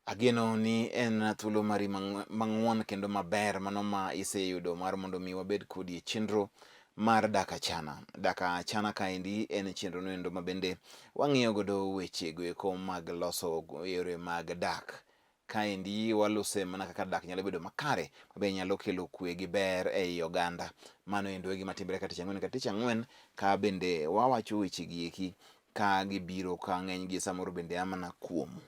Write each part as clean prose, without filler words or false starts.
Ageno ni en thuolo mari mang'won kendo maber mano ma iseyudo mar mondo mi wabed kodi e chenro mar Dak Achana. Dak Achana kaendi en chenro noendo ma bende wang'iyo godo weche goeko mag loso yore mag dak. Kaendi walose mana kaka dak nyalo bedo makare mabe nyalo kelo kwe gi ber ei oganda. Mano endo e gima timre ka tich ang'wen ka tich ang'wen ka bende wawacho weche gi eki ka gibiro ka ng'enygi samoro bende a mana kuomu.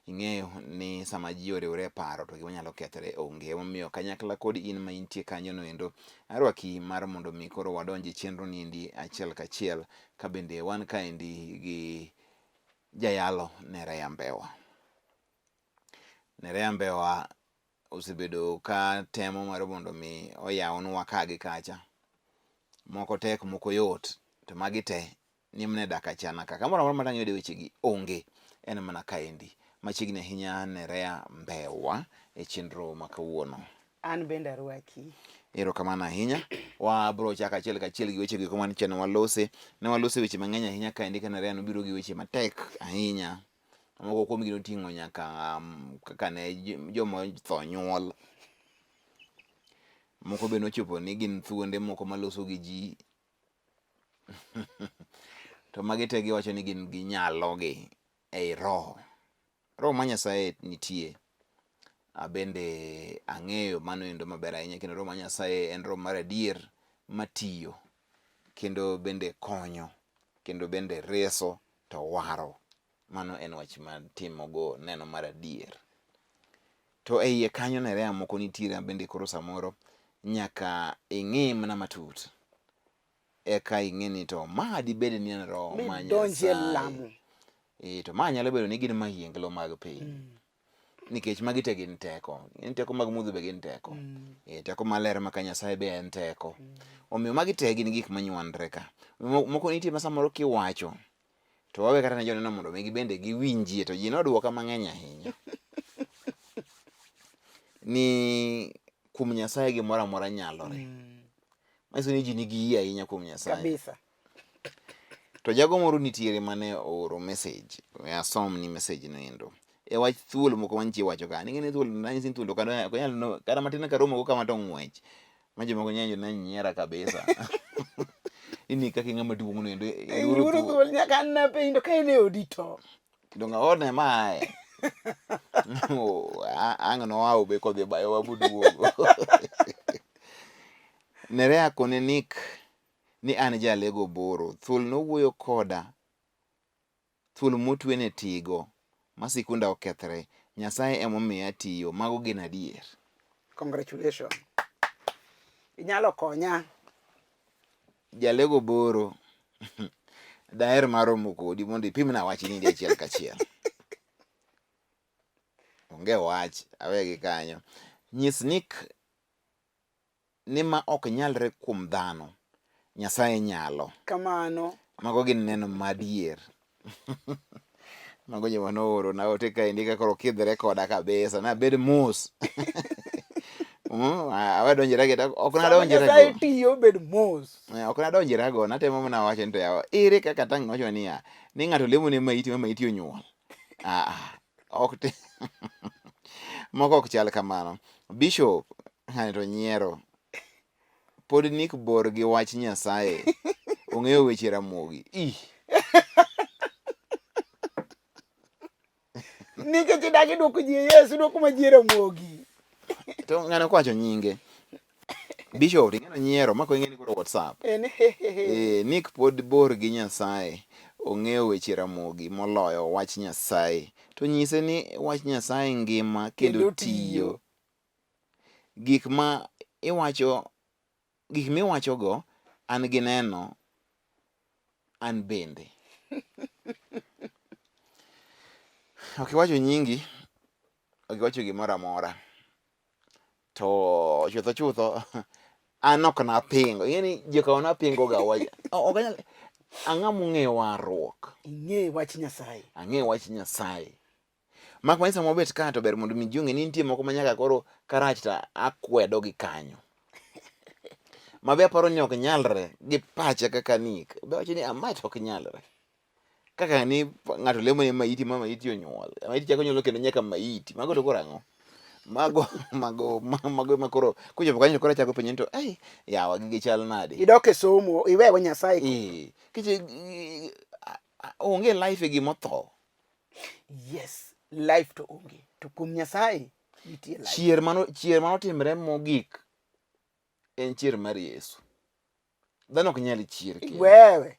Ing'eyo ni sama ji oriwore e paro to gima nyalo kethore onge. Emomiyo kanyakla kod in ma intie kanyo no endo, arwaki mar mondo mi koro wadonj e chenro ni endi achiel kachiel ka bende wan kaendi gi jayalo Nerea Mbewa. Nerea Mbewa osebedo ka temo mar mondo mi oyawnwa ka gi kacha. Moko tek moko yot to magi te ni mana e dak achana ka. Kamoro amora ma dang' iyude wechegi onge, en mana kaendi. Machiegni ahinya Nerea Mbewa e chenro ma kawuono. An bende arwaki. Erokamano ahinya. Wabro chako achiel kachiel gi wechego eko mane chon walose. Ne walose weche mang'eny ahinya kaendi ka Nerea nobiro gi weche matek ahinya. Moko kuomgi noting'o nyaka um, kaka ne joma otho nyuol. Moko be nochopo ni gin thuonde moko maloso gi ji. To magi te giwacho ni gin gi nyalogi ei roho. Roho ma Nyasaye nitie abende ang'eyo mano endo maber ahinya kendo roho ma Nyasaye en roho mar adier matiyo kendo bende konyo kendo bende reso to waro. Mano en wach matimogo neno mar adier. To e iye kanyo nerea moko nitiere bende koro samoro nyaka ing'i mana matut eka ing'e ni to ma dibed ni en roho ma Midonjie Nyasaye. lamo. Eh, to ma nyalo bedo ni gin mahienglo mag piny. Nikech magi te gin teko. Gin teko mag mudho be gin teko. Eh, teko maler ma ka Nyasaye be en teko. Omiyo magi te gin gik manywandre ka. Moko nitie ma samoro kiwacho to wawe kata ne joneno mondo mi gibende giwinjie to ji nodwoka mang'eny ahinya ni kuom Nyasaye gimoro amora nyalore. Manyiso ni ji nigi yie ahinya kuom Nyasaye. Kabisa. To jago moro nitiere mane ooro message, we asom ni message no endo. E wach thuol moko mantie wacho ka, ning'e ni thuol nanyisi ni thuol ok onyal no, kata matin ka romo go kama to ng'wech. Ma jomoko nyanyo ne nyiera kabisa. Ini kaka ing'ama duong' no endo. Iluoro thuol nyaka nna piny to ka en e odi to. Donga one mae. Ang' noawo be kodhi bayowa buduogo. Nerea kone Nick ni an jalego boro. Thuol nowuoyo koda Thuol motwene tigo, ma sikunda okethre. Nyasaye emomiya tiyo. Mago gin adier. Congratulations. Inyalo konya. Jalego boro. Daher mar romo kodi mondo ipimna wachni achiel kachiel. Onge wach, awe gi kanyo. Nyis Nick ni ma ok nyalre kuom dhano, Nyasaye nyalo. Kamano. Mago gin neno madier. Mago joma nooro na ote kaendi ka koro kidhre koda kabisa nabed mos. Awe donjra gi ok nadonjra go. Tiyo bed mos. Eh, ok nadonjra go natemo mana wacho ni to yawa ere kaka tang' wacho niya ni ng'ato lemo ne maiti ma maiti onyuol. Ah, ah ok te moko ok chal kamano. Bishop ng'ani to nyiero. Pod Nick bor gi wach Nyasaye. Ong'eyo weche Ramogi. Ih. Nikech idagi duoko ji e Yesu, duoko ma ji e Ramogi. To ng'ano kwacho nyinge. Bishop ing'eno nyiero mako ing'e ni koro WhatsApp. En hehehe. Eh, Nick pod bor gi Nyasaye. Ong'eyo weche Ramogi moloyo wach Nyasaye. To nyise ni wach Nyasaye ngima kendo Kendo tiyo. tiyo. Gik ma iwacho gik miwachogo an gi neno an bende. Ok iwacho nyingi, ok iwacho gimoro amora. To chutho chutho an ok napingo. Ing'e ni jokawa napingo ga wach. Ok anyal ang'ama ong'eyo warruok. Ing'e wach Nyasaye. Ang'e wach Nyasaye. Mak mana ni sama wabet ka to ber mondo mi ji ong'e ni nitie moko ma nyaka koro karach to akwedo gi kanyo. Ma be aparo ni ok nyalre gi pacha kaka Nick. Be awacho ni ah, ma to ok nyalre. Kaka ni ng'ato lemo ne maiti ma maiti onyuol. Maiti chako nyuolo kendo nyaka maiti. Mago to koro ang'o? Mago mago mago ema koro kochopo kanyo to koro achako penjo ni to ei yawa gigi chal nade? Idok e somo, iwewe Nyasaye. Eh, kiche onge life e gima otho. Yes, life to onge. To kuom Nyasaye nitie life. Chier mano chier manotimre mogik en chier mar Yesu. Dhano ok nyal chier kendo. Wewe.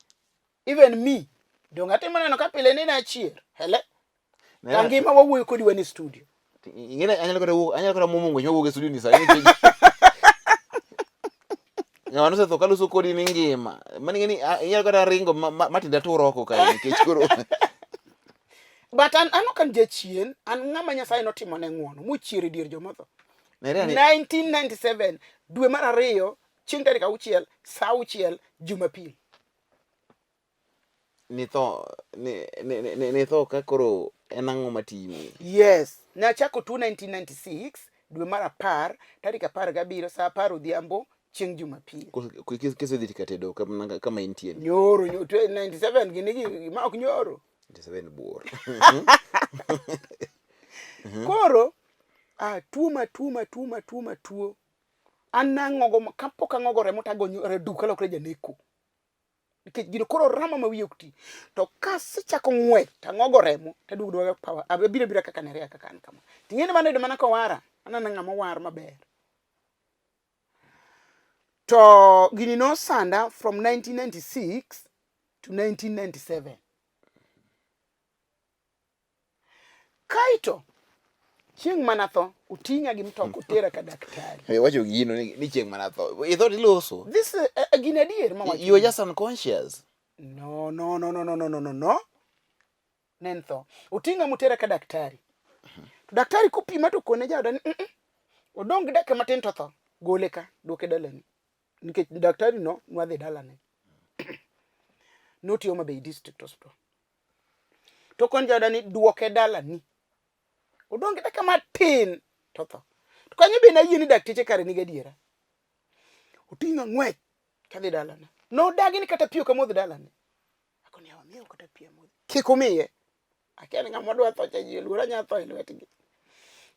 Even me. Donge atimo neno ka pile ni nachier. Hele. Nera- Kangima wawuoyo kodi wan e studio. Ing'e anyalo kata wuok anyalo kata muomo ng'wech mawuok e studio ni sani nikech ng'ama nosetho kaloso kodi ni ngima. Mano ing'e ni ah, inyalo kata ringo ma, ma, matinda tur oko kae nikech koro But an an ok an jachien, an ng'ama Nyasaye notimo ne ng'wono mochier e dier jomotho. Nere ni 1997 dwe mar ariyo chieng' tarik auchiel sa auchiel Jumapil. Nitho ni, ni, ni, nitho ka koro en ang'o matimi? Yes, nachako tuo 1996 dwe mar apar tarik 17 sa 10 odhiambo chieng' Jumapil. Kisedhi katedo kama kama intie ni. Nyoro, nyoro 97 gini gi ma ok nyoro. 97 buor. Koro ah, tuo matuo matuo matuo matuo an nang'ogo kapok ang'ogo remo to agonyo reduk alokre janeko nikech gino koro rama ma wiye ok ti to kasechako ng'wech to ang'ogo remo to aduogo duoga power abiro abira kaka nerea kaka an kama ting'e ni mano yudo mana kowara aneno ng'ama owar maber to gini nosanda from 1996 to 1997 Kaito chieng' mana tho oting'a gi mtoka otera ka daktari. Eh, wacho gino ni chieng' mana tho. Itho tiloso. This gini adier ma wacho. You are just unconscious. No, no, no, no, no, no, no, no, no. Ne en tho. Oting'a motera ka daktari. To daktari kopima to kone jaoda ni mm -mm. Odong' gi dakika matin to tho. Gole ka, duoke dalani. Nikech daktari no nwadhi dalane. Notiyo Homa Bay District Hospital. To kon jaoda ni duoke dalani. Odong' gi dakika matin to tho. To kanyo be nayie ni dakteche kare nigi adiera. Oting'a ng'wech kadhi dalane. Nodagi ni kata pi ok amodh dalane. Akoni yawa miyo kata pi amodh. Kik umiye. Akia ni ng'ama dwa tho cha ji oluora nya tho e lwetgi.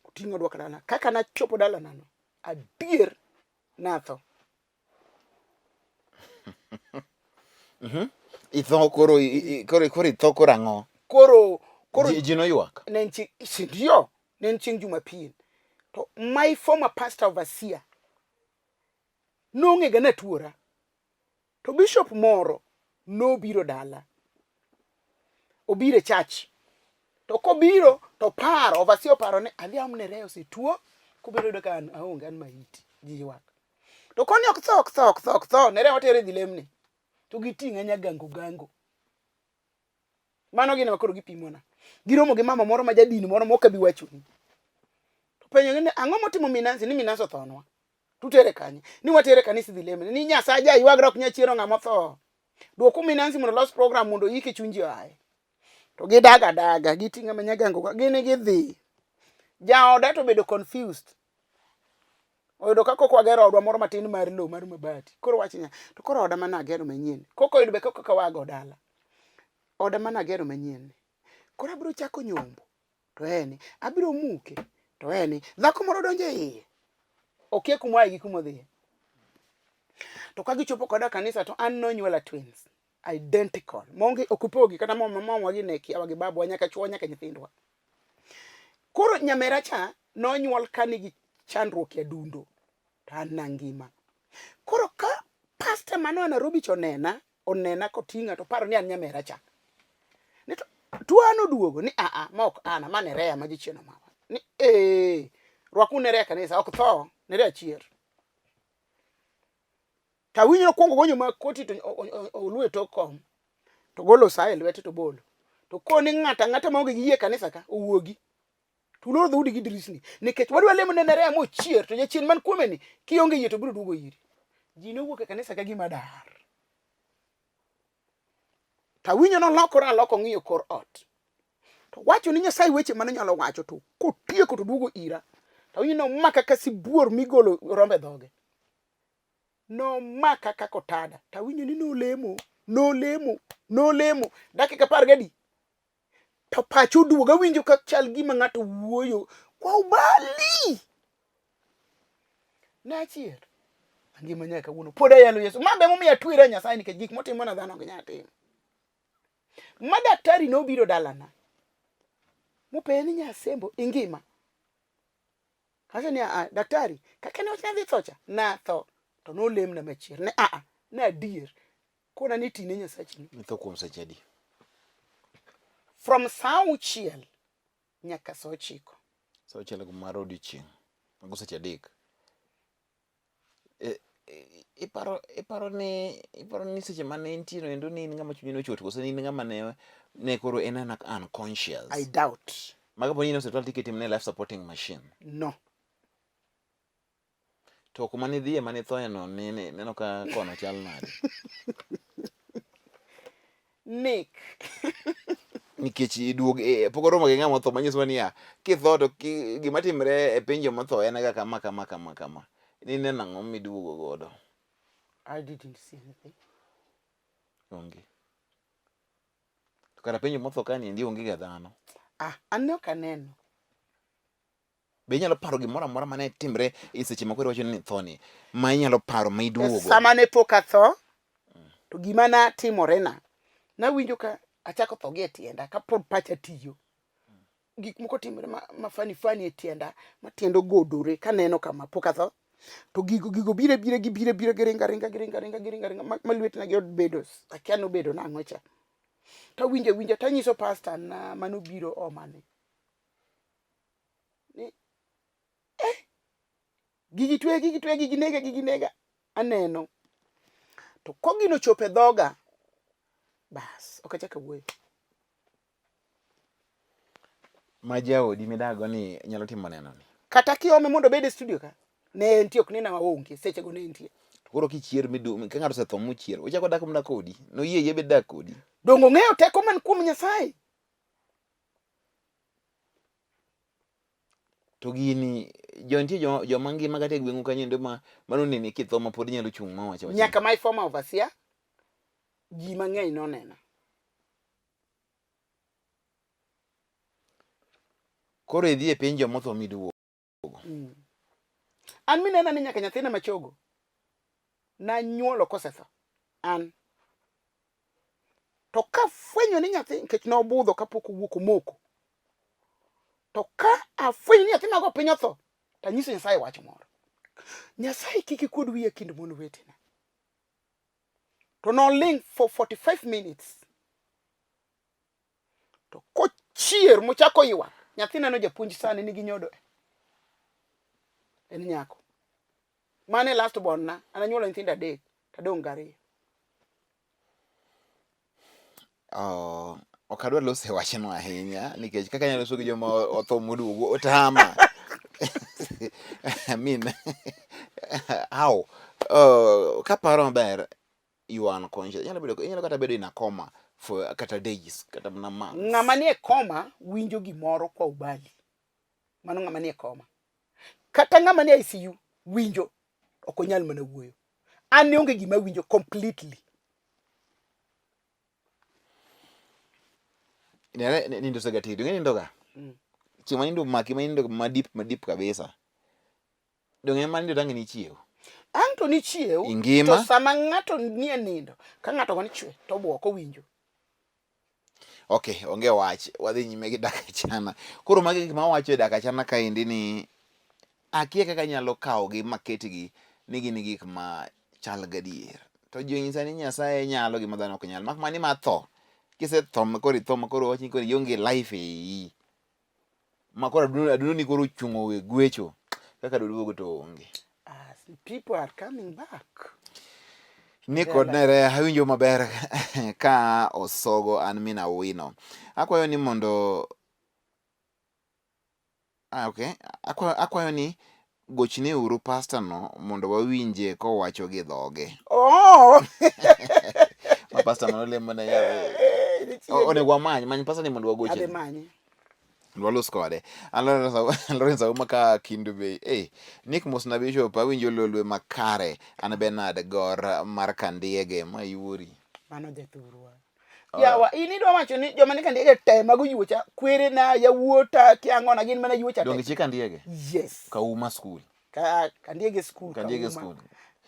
Oting'a oduoka dalana. Kaka nachopo dalana no, adier natho. Itho koro koro koro itho koro ang'o? Koro koro ji noywak. Ne en chieng' ndio, ne en chieng' Jumapil. To my former pastor overseer nong'e ga natuora. To bishop moro nobiro dala. Obiro e church. To kobiro to paro, overseer oparo ni adhi amne Reyo osetuo, kobiro yudo ka an aonge an maiti, ji ywak. To koni ok tho, ok tho, ok tho, ok tho, nere watere dhi lemne. To giting'e nyagango gango. Mano gin ema koro gipimona. Giromo gi mama moro ma jadini moro ma ok abi wachoni. To penjo ni ang'o motimo Minansi ni Minansi othonwa. Tutere kanye? Ni watere kanisa dhi lemne. Ni Nyasaye jaywagra ok nyal chiero ng'ama otho. Dwoku Minansi mondo los program mondo oyike chuny ji oaye. To gidaga daga, giting'a ma nyagango gin gidhi. Jaoda to obedo confused. Oyudo ka koko wagero odwa moro matin mar lowo mar mabati. Koro wach niya, to koro oda mana agero manyien. Koko oyudo be koko ka wago dala. Oda mana agero manyien ni. Koro abiro chako nyombo. To eni, abiro muke. To eni, dhako moro donjo e iye. Okia kuma oaye gi kuma odhiye. To ka gichopo koda kanisa to an nonyuola twins. Identical. Maonge ok opogi kata mama gi ne kiawa gi babwa nyaka chuo nyaka nyithindwa. Koro nyamera cha nonyuol ka nigi chandruok e adundo to an nangima. Koro ka pastor mano a Nairobi cha onena, onena koting'a to paro ni an nyamera cha. Ni to tuo an oduogo ni a a ma ok ana ma Nerea ma jachien omako. Ni ee rwaku Nerea e kanisa ok tho Nerea chier. To awinjo nokwongo gonyo ma koti to oluwo e tok kom. To golo sa e lwete to bolo. To koni ng'ato ang'ata maonge gi yie e kanisa ka owuogi. To ulor dhoudi gi dirisni. Nikech wadwa lemo ne Nerea mochier to jachien man kuome ni kionge yie to biro duogo iri. Ji nowuok e kanisa ka gima dar. To awinjo nolokore aloka ong'iyo kor ot. To wacho ni Nyasaye weche mane onyalo wacho to kotieko to duogo ira. To awinjo nomaka ka sibuor migolo rombe e dhoge. Nomaka kaka otada. To awinjo ni nolemo, nolemo. Nolemo dakika 10 gadi. To pacha oduogo awinjo ka chal gima ng'ato wuoyo kwa ubali. Nachier. Angima nyaka kawuono. Pod ayalo Yesu. Ma be momiyo atwera Nyasaye nikech gik motimo na dhano ok nyal timo. Ma daktari nobiro dalana. Mopenja ni Nyasembo ingima? Awacho ni aa, daktari, kaka ne wachna adhi tho cha, natho. To nolemna machier. Ne aa, ne adier. Kona ni tine Nyasachi. Nitho kuom seche adi? From saa 6 nyaka saa 9. Saa 9 mar odiochieng'. Mago seche 3. E, iparo ni seche mane intie no endo ne in ng'ama chunye nochot koso ne in ng'ama ne koro en an unconscious? I doubt. Ma kapo ni in e osiptal tiketi mana e life supporting machine. No. To kuma nidhiye mane ithoye no neno ka kono chal nade? Nick. Nikech iduog pok oromo gi ng'ama otho manyiso niya kitho to gima timre e piny joma otho en ga kama kama kama kama. Nineno ang'o miduogo godo? I didn't see anything. Onge. To kara piny joma otho ka niendi onge ga dhano. Ah, an ne ok aneno. Be inyalo paro gimoro amora mane timre e seche ma koro iwacho ni itho ni ma inyalo paro ma iduogo? Sama ne pok atho, to gima natimorena, nawinjo ka achako tho gi e tienda kapod pacha tiyo. Gik moko timore ma funny funny e tienda, ma tienda ogodore kaneno kama pok atho. To gigo biro abira gibiro abira giringo aringa giringo aringa giringo aringa ma lwetena gi obedo akia nobedo nang'o cha. Tawinjo awinja tanyiso pasta na manobiro oma ni ni eh, gigi twe gigi twe gigi nega gigi nega aneno. To kogino ochopo e dhoga, bas ok achak awuoyo. Ma jaodi midago ni nyalo timo neno ni. Kata kiome mondo obed e studio ka, ne entie ok nena maonge, sechego ne entie. To koro kichier midu ka ng'ato osetho mochier, ochako dak mana kodi. Noyie yie bed dak kodi. Donge ong'eyo teko man kuom Nyasaye? To gini jo nitie joma ngima kata e gweng'u kanyo endo ma manoneni kitho ma pod nyalo chung' ma wacho. Nyaka my former overseer, ji mang'eny nonena. Koro idhi e piny jomotho miduogo. An minena ni nyaka nyathina machogo nanyuolo kosetho an. To kafwenyo ni nyathi nikech nobudho kapok owuok omoko. To ka afwenyo ni nyathi mago piny otho, tanyiso Nyasaye wach moro. Nyasaye kik ikuod wiya kind mon wetena. To noling for 45 minutes. To kochier mochako ywak, nyathina no japuonj sani nigi nyodo. En nyako. Mane last born na, an anyuolo nyithindo 3, tadong' gariyo. Oh, ok adwa loso e wachno ahinya nikech kaka anyalo loso gi joma otho moduogo otama. I mean, how? Kaparo maber, you are unconscious. Inyalo kata bedo in a coma for kata days, kata mana months. Ng'ama nie coma winjo gimoro kwa ubali. Mano ng'ama nie coma. Kata ng'ama nie ICU winjo, ok onyal mana wuoyo. An ne onge gima winjo completely. Nindo osegateri, ing'e nindo ga? Chieng' ma nindo omaki ma inindo madip madip kabisa. Donge ema nindo tang' nichiew. Ang' to nichiew. Ingima. To sama ng'ato nie nindo, ka ng'ato gone chwe, to obuok owinjo. Okay, onge wach. Wadhi nyime gi dak achana. Koro magi gik ma wawacho e dak achana kaendi ni akia kaka anyalo kawogi maketgi ni gin gik ma chal gadier. To ji onyisa ni Nyasaye nyalo gima dhano ok nyal. Mak mana ni ma tho. Kisetho ma koro itho ma koro wach ni koro ionge life e iyi. Ma koro adundo ni koro ochung' owe gwecho. Kaka doduogo to onge. As people are coming back. Ni kod nere awinjo maber ka osogo an min Awino. Akwayo ni mondo okay. Akwayo ni gochne uru pasta no mondo wawinje kowacho gi dhoge. Oh! Ma pasta mano lemo ne Onego wamany, many pasta ni mondo wagochne. Adhi manye. Walos kode. An Lawrence Auma ka Kindu Bay. Hey, Nick Mosna Bishop awinjo lolwe makare. An Bernard Gor mar Kandiege ma yuori. Mano jathurwa. Yawa, in idwa wacho ni joma ni Kandiege te mago yuocha, kwerena, yawuota, kiang'ona gin mana yuocha te. Donge chi Kandiege? Yes. Kauma school. Ka Kandiege school. Kandiege Kauma. school.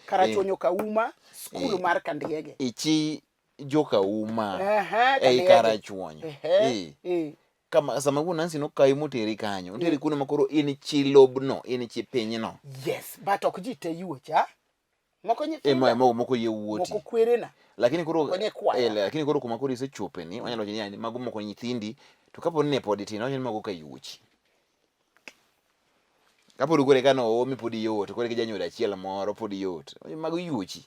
Karachuonyo Kauma, school Eh. mar Kandiege. Ichi joka Uma Ehe, ei Kandiege. Karachuonyo. Ehe. Eh. Eh. Kama sama wuon Nancy nokawi moteri kanyo, oteri kuno ma koro in chi lobno, in chi pinyno. Yes, but ok ji te yuocha. Moko E nyithinda, moko moko yawuoti. moko kwerena. Lakini koro Moko nyikwaya. eh, lakini koro kuma koro isechope ni wanyalo wacho ni yani mago moko nyithindi to kapo ni ne pod itin wacho ni mago ka yuochi. Kapod koro eka noomi pod iyot, koro eka janyuol achiel moro pod yot. Mago yuochi.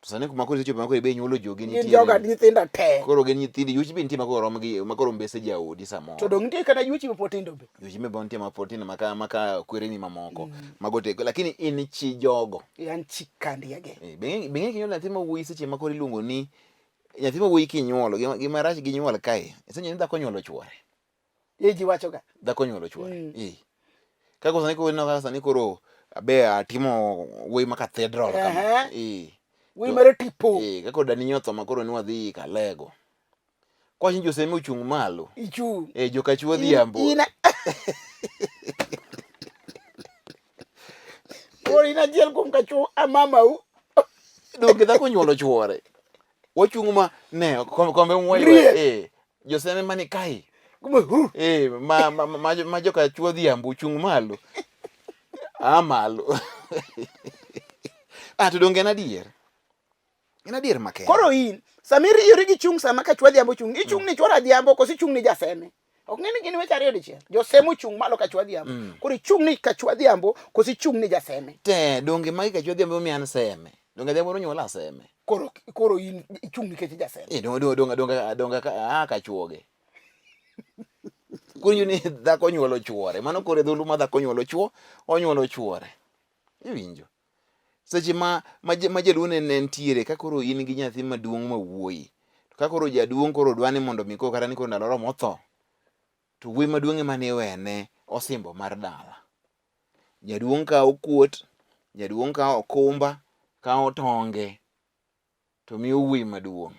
To sani kuma koro isechope ma koro ibe inyuolo jogi Gin nitiere. joga nyithinda te. Koro gin nyithindi, yuochi be nitie ma koro rom gi ma koro mbese jaodi samoro. To dong' nitie kata yuochi ma pod tindo be. Yuochi be nitie ma pod tindo maka maka kwereni mamoko. Mago te lakini in chi jogo. An chi Kandiege. Eh, be ing'e be ing'e kinyuolo nyathi ma wuoyi seche ma koro iluongo ni nyathi ma wuoyi kinyuolo gima gima rach gi nyuol kae isenyo ni dhako onyuolo chuore. Ye ji wacho ga. Dhako onyuolo chuore. Mm. Eh. Kaka sani koro ineno kaka sani koro abe atimo wuoyi ma cathedral kama. Ehe. Eh. Wuoyi To- mar tipo. Eh, kaka dani nyotho ma koro ni wadhi Kalego. Kwacho ni Joseme ochung' malo. Ichung'. Eh, joka chuo odhiambo. In Koro in achiel kuom kachuo amamau. Donge dhako onyuolo chuore. Wachung' ma ne kombe mwaywa. Riek. Eh, Joseme mani kae. Kuma hu. Eh, ma ma ma, ma joka chuo odhiambo ochung' malo. A malo. Ah, to donge en adier? En adier makende. Koro in, sama iriyori gi chung' sama ka chuo adhiambo chung', ichung' ni chuor adhiambo koso ichung' ni jaseme? Ok ng'e ni gin weche ariyo dichiel. Joseme ochung' malo ka chuo adhiambo. Koro ichung' ni ka chuo adhiambo koso ichung' ni jaseme? Te, donge magi ka chuo odhiambo miyo an seme. Donge adhiambo nonyuola seme. Koro koro in ichung' nikech jaseme. Eh, donge donge donge donge ka a ka chuoge. Koro ni dhako onyuolo chuore. Mano koro e dholuo ma dhako onyuolo chuo, onyuolo chuore. Iwinjo? Seche ma ma, ma jaluo ne ne nitiere ka koro in gi nyathi maduong' ma wuoyi. To ka koro jaduong' koro dwa ni mondo mi koro kata ni koro ndalo oromo otho. To wuoyi maduong' ema ne iwene osimbo mar dala. Jaduong' kawo kuot, jaduong' kawo okumba, kawo tonge to miyo wuoyi maduong'.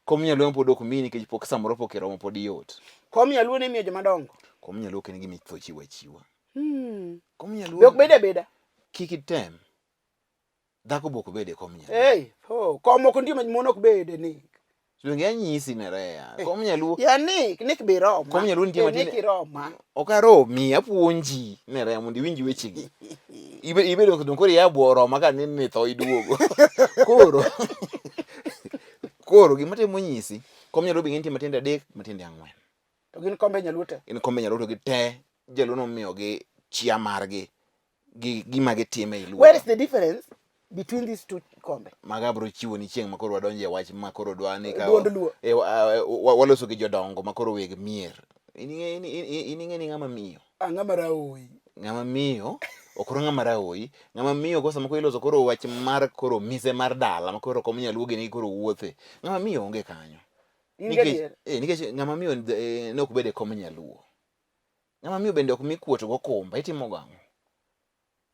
Kom nyaluo pod ok miyi nikech pok samoro pok iromo pod iyot. Kom nyaluo ne imiyo joma dongo. Kom nyaluo ok en gima itho chiwo achiwa. Kom nyaluo Be ok bed abeda. Kik item. Dhako be ok bed e kom nyaluo. Hey, oh, kom ok nitie ma mon ok bede ni. Donge anyisi Nerea. Kom nyaluo Ya Nick, Nick be roma. Kom nyaluo nitie Eh, matin. Nick iroma. Ok aromi, apuonji Nerea mondo iwinj wechegi. Ibedo dong koro iya buoro ma ka ni ni tho iduogo. Koro koro gima temo nyisi, kom nyaluo be nitie matiende adek, matiende ang'wen. To gin kombe nyaluo te. Gin kombe nyaluo to gi te jaluo nomiyogi chia margi gi gima gitime ei luo. Where is the difference between these two kombe? Maga abiro chiwo ni chieng' ma koro wadonje e wach ma koro dwa ni ka Duond Luo. e, waloso gi jodongo ma koro weg mier. In ing'e ni ng'ama miyo. Ang'ama raoyi. Ng'ama miyo ok ro ng'ama raoyi. Ng'ama miyo ko sama koro iloso koro wach mar koro mise mar dala ma koro kom nyaluo gini koro wuothe. Ng'ama miyo onge kanyo. Nikech, nikech ng'ama miyo ne ok bed e kom nyaluo. Ng'ama miyo bende ok mi kuot gokumba, itimo gang'o?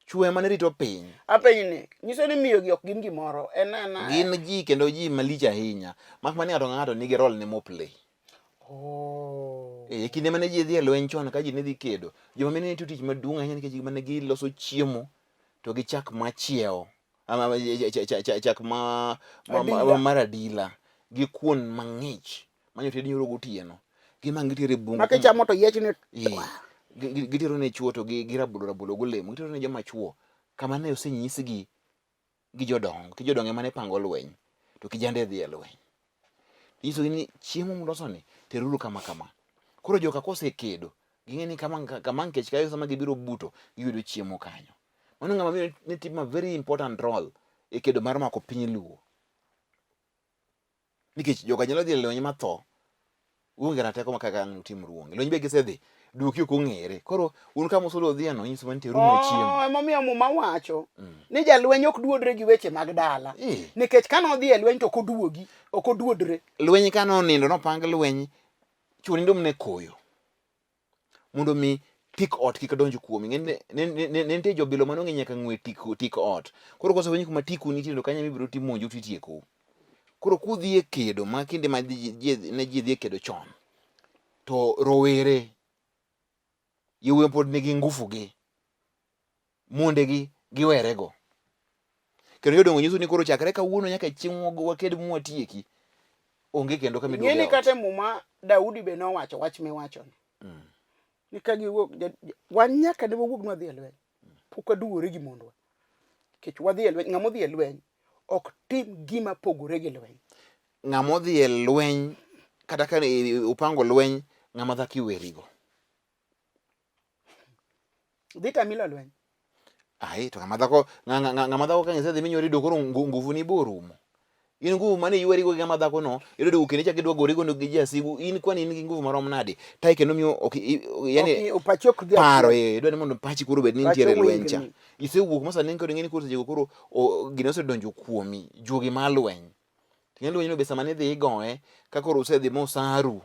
Chwo ema ne rito piny. Apenji ni, nyiso ni miyo gi ok gin gimoro. En ana Gin ji kendo ji malich ahinya. Mak mana ni ng'ato ka ng'ato nigi role ne moplay. Oh. E kinde mane ji dhi e lweny chon ka ji ne dhi kedo, joma mine ne tiyo tich maduong' ahinya nikech mane giloso chiemo to gi chak machiewo. Chak ma mar adila gi kuon mang'ich manyo oted nyoro gotieno. Gima gitero e bungu. Ma kichamo to yiech ni Gitero ne chuo to gi rabolo rabolo golemo. Gitero ne joma chuo kama ne osenyisgi gi jodongo. Ki jodongo ema ne pango lweny to kijande dhi e lweny. Inyisogi ni chiemo muloso ni teruru kama kama. Koro joka kosekedo ging'e ni kama kama nikech kayo sama gibiro buto giyudo chiemo kanyo. Mano ng'ama miyo ne timo a very important role e kedo mar mako piny Luo. Nikech joka nyalo dhi e lweny matho, uonge kata teko ma kaka ang' utim ruonge. Lweny be gisedhi, duoki ok ong'ere. Koro un kama usudo udhieno, inyiso ni teruru ne chiemo. Oh, emomiyo Muma wacho ni jalweny ok duodre gi weche mag dala. Eh. Nikech ka nodhi e lweny to ok oduogi, ok oduodre. Lweny ka nonindo nopang lweny, chwo nindo mana e koyo. Mondo mi tik ot kik donj kuomi. Ng'eni ne nitie jobilo mane ong'e nyaka ng'we tik, tik ot. Koro kosefweny kuma tiku nitie to kanyo ema ibiro timonju titiekou. Koro kudhi e kedo ma kinde ma ne ji dhi e kedo chon, to rowere yawuoyi pod nigi ngufu gi, mondegi giwerego. Kendo jodongo nyiso ni koro chakre kawuono nyaka chieng' waked mwatieki, onge kendo kama iduoge Ing'e ni kata e Muma Daudi be nowacho wach miwachono. Ni ka giwuok, wan nyaka ne wawuog nwadhi e lweny. Pok waduwore gi mondwa. Nikech wadhi e lweny, ng'ama odhi e lweny ok tim gima pogore gi lweny. Ng'ama odhi e lweny kata ka upango lweny, ng'ama dhako iwerigo. Dhi tami lo lweny. Ai, to ng'ama dhako ng'ama dhako ka nyasaye dhi minyori do koro nguvu ni bo rumo. In nguvu mane iywarigo gi ng'ama dhako no, iyudo duogo kendo ichako idwa gorigo gi jasigu, in kwani in gi nguvu marom nade? Tai kendo miyo ok yani pachi ok dhi paro eh idwa ni mondo pachi koro obed ni nitiere lweny cha. Isewuok ma sani koro ing'e ni koro sechego koro gino osedonjo kuomi, juogi mar lweny. Ting'e lweny no be sama nidhi igoye ka koro usedhi musaru.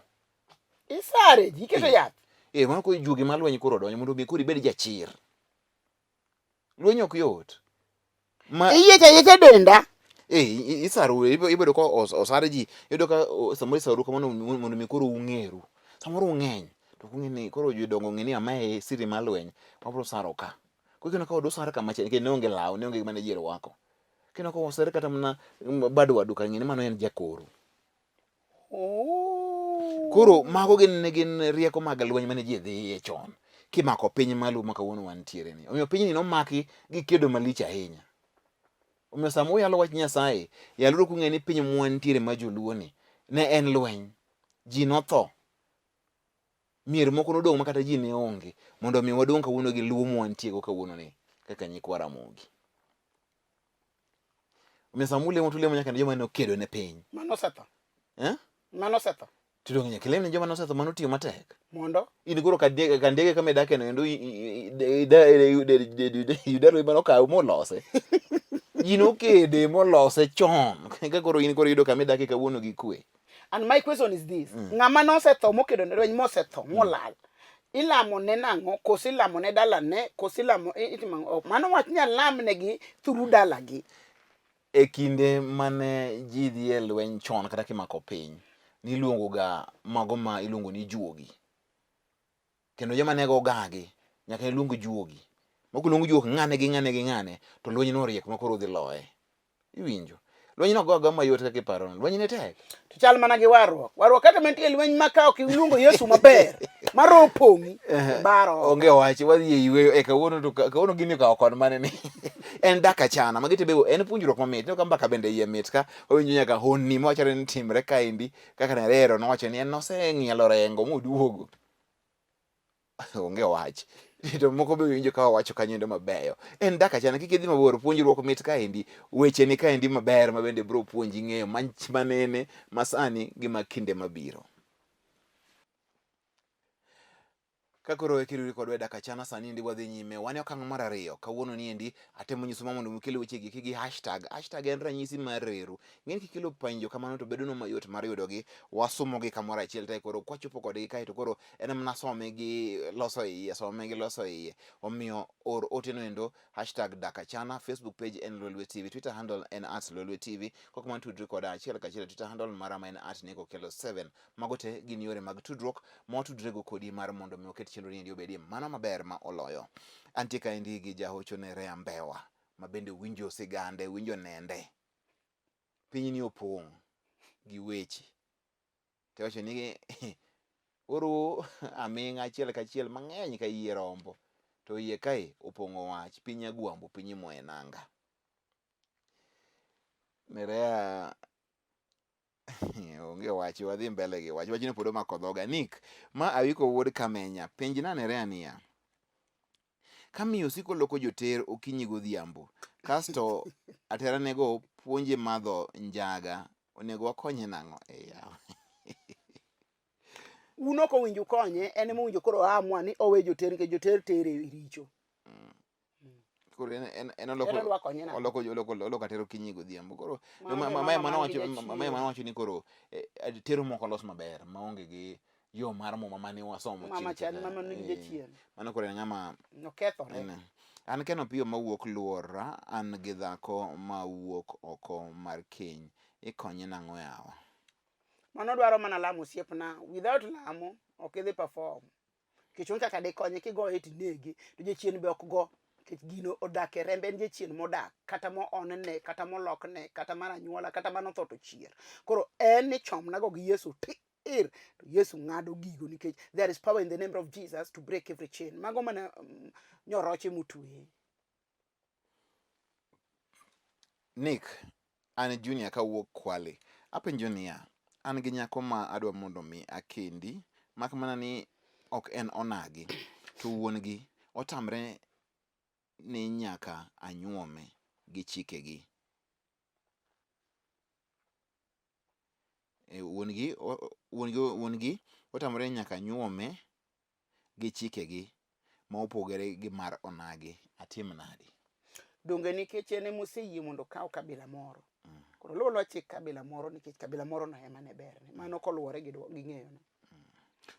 Isare ji iketo yath. Eh, mano koro juogi mar lweny koro odonjo mondo mi koro ibed jachir. Lweny ok yot. Ma iyiecho ayiecha denda. Eh, isaro ibedo ka osar ji, iyudo ka samoro isaru kamano mondo mi koro ung'eru. Samoro ung'eny to ok ung'e ni koro jodongo ong'e ni amae siri mar lweny, wabro saro ka. Koro ineno ka osar kama chielo nikech ne onge law, ne onge gima ne ji rwako. Kineno ka osar kata mana bad wadu ka ng'e ni mano en jakoro. Koro mago gin ne gin rieko mag lweny mane ji dhiye chon kimako piny malu ma kawuono wantiere ni. Omiyo pinyni nomaki gi kedo malich ahinya. Omiyo sama uyalo wach Nyasaye, yaluru kung'eyo ni piny mwantiere ma joluo ni ne en lweny. Ji notho. Mier moko nodong' ma kata ji ne onge mondo omi wadong' kawuono gi luo mwantiego kawuono ni kaka nyikwa Ramogi. Omiyo sama ulemo to ulemo nyaka ne joma nokedo ne piny. Mano osetho. Eh? Mano osetho. To donge nyaka ilem ne joma nosetho mano otiyo matek. Mondo? In koro ka ndege kama idake no endo idaro ema nokaw molose. Ji nokede molose chon. Ka koro in koro iyudo kama idake kawuono gi kwe. And my question is this. Ng'ama nosetho mokedo ne lweny mosetho molal. Ilamo ne nang'o? Koso ilamo ne dalane? Koso ilamo itimo ang'o? Mano wach nyal lamnegi through dalagi. E kinde mane ji dhi e lweny chon kata kimako piny, niluongo ga mago ma iluongo ni juogi. Kendo joma ne go gagi nyaka ne luong juogi. Mok luong juok ng'ane gi ng'ane gi ng'ane to lweny no oriek ma koro udhi loye. Iwinjo? Lweny no go agoya mayot kaka iparo no. Lweny ne tek. To chal mana gi warruok. Warruok kata mantie lweny ma ka ok iluongo Yesu maber, ma roho opong'i, baro. Onge wach, wadhi e yueyo. E kawuono to kawuono gini okawo kon mane ni. En dak achana. Magi te be en puonjruok mamit. Ineno ka mbaka bende iye mit ka. Wawinjo nyaka honni mawachore ni timre kaendi. Kaka Nerero nowacho ni en noseng'ielo rengo moduogo. Onge wach. To moko be winjo ka wawacho kanyo endo mabeyo. En dak achana kik idhi mabor, puonjruok mit kaendi, weche ni kaendi maber ma bende biro puonji ng'eyo manene, masani gi ma kinde mabiro. Ka koro eka iriwri kodwa e dak achana sani endi wadhi nyime. Wan e okang' mar ariyo. Kawuono ni endi atemo nyisou ma mondo ukel weche gi gi hashtag. Hashtag en ranyisi mar reru. Ing'eni kikelo penjo kamano to bedonwa mayot mar yudogi. Wasumogi kamoro achiel to koro kwachopo kodgi kae to koro en mana some gi loso iye, some gi loso iye. Omiyo or ote no endo hashtag dak achana. Facebook page en Lolwe TV. Twitter handle en at Lolwe TV. Kok kamano tudri koda achiel kachiel e Twitter handle mara ma en at Nico Okello 7. Mago te gin yore mag tudruok ma watudrego kodi mar mondo mi waket chenro ni endi obedie mano maber ma oloyo. Antie kaendi gi jahocho Nerea Mbewa ma bende winjo sigande, winjo nende. Pinyni opong' gi weche. To iwacho ni koro aming'a achiel kachiel mang'eny ka yie rombo. To iye kae opong'o wach, piny agwambo, piny imoye nanga. Nerea Onge wach, wadhi mbele gi wach. Wachno pod omako dhoga. Nick, ma Awiko wuod Kamenya, penj na Nerea niya. Ka miyo osiko loko joter okinyi godhiambo, kasto ateranego puonje madho njaga, onego wakonye nang'o? E yawa. Un ok owinjo ukonye, en ema owinjo koro oamua ni owe joter nikech joter tere e richo. Koro en en en oloko En odwa konye nade? oloko oloko oloko atero okinyi godhiambo. Koro Mano ma- be ma- mama mae mano man wacho gi ma- jachien. mae mano wacho ni koro eh, tero moko los maber maonge gi yo mar muma mane wasomo Mama chien chan cha. mama nigi Eh, jachien. Mano koro en ng'ama Nokethore. en an Ken Opiyo mawuok Luora, an gi dhako mawuok oko mar keny. Ikonye nang'o yawa? Mano dwaro mana lamo osiepna. Without lamo, ok idhi perform. Nikech onge kaka dikonye kigoye tinege. To jachien be ok go. Nikech gino odak e rembe en jachien modak. Kata mo onne, kata molokne, kata mar anyuola, kata manotho to chier. Koro en ni chomnago gi Yesu tir. To Yesu ng'ado gigo nikech there is power in the name of Jesus to break every chain. Mago mana nyoroche motwe. Nick, an Junior kawuok Kwale. Apenjo niya, an gi nyako ma adwa mondo mi akendi mak mana ni ok en onagi to wuon gi otamre ni nyaka anyuome gi chikegi. E, wuon gi wuon gi wuon gi otamore ni nyaka nyuome gi chikegi ma opogore gi mar onagi. Atim nadi? Donge nikech en ema oseyie mondo okaw kabila moro. Koro oluwo aluwa chik kabila moro nikech kabila moro no ema ne berne. Mano koluwore gi gi ng'eyona.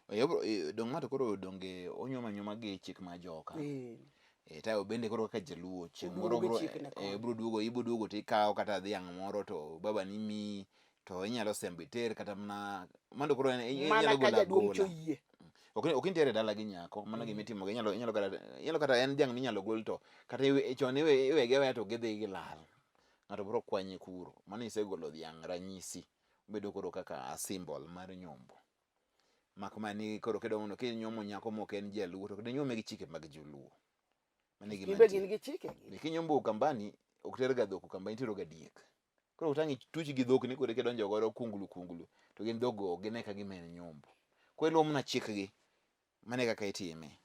E, dong' ng'ato koro donge onyuomo anyuoma gi chik ma joka. Eh. E, tayo bende koro kaka jaluo chieng' moro Oduogo bro, gi chikne koni. bro duogo ibo duogo to ikawo kata dhiang' moro to baba ni miyi to inyalo sembo iter kata mana mano koro en Mana inyalo ka golo jaduong' agola. cha oyie. Ok ok intere dala gi nyako mano gima itimo inyalo inyalo kata inyalo kata en dhiang' minyalo gol to kata iwe chon iwe iwegi aweya to gidhi gilal. Ng'ato bro kwanye kuro. Mano isegolo dhiang' ranyisi. Obedo koro kaka a symbol mar nyombo. Mak mana ni koro kidwa mondo kinyuomo nyako mok en jaluo to inyuome gi chike mag joluo. Mano e gima Gin be nitie. gin gi chikegi. Be kinyombo Ukambani ok ter ga dhok Ukambani itero ga diek. Koro ok tang' ituch gi dhok ni koro kidonjo godo kunglu kunglu to gin dhok go ok gine ka gima en nyombo. Koro iluwo mana chikgi. Mano e kaka itime.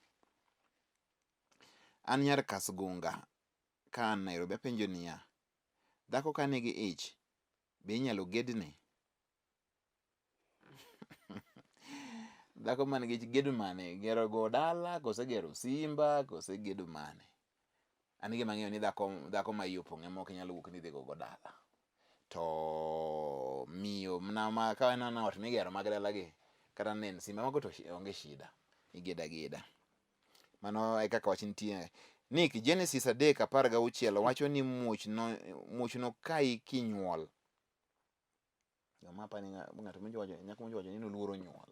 An nyar Kasgunga ka an Nairobi apenjo niya, dhako ka nigi ich be inyalo gedne? Dhako man gi gedo mane? Gero go dala kose gero simba kose gedo mane? An gima ang'eyo ni dhako dhako ma iye opong' ema ok inyal wuok ni idhi go go dala. To miyo mana ma ka en ot migero mag dala gi kata ne en simba mago to onge shida. Igedo ageda. Mano e kaka wach nitie. Nick, Genesis 3:16 wacho ni muoch no muoch nokayi kinyuol. Joma apani ng'ato monjo wacho nyako monjo wacho ni noluoro nyuol.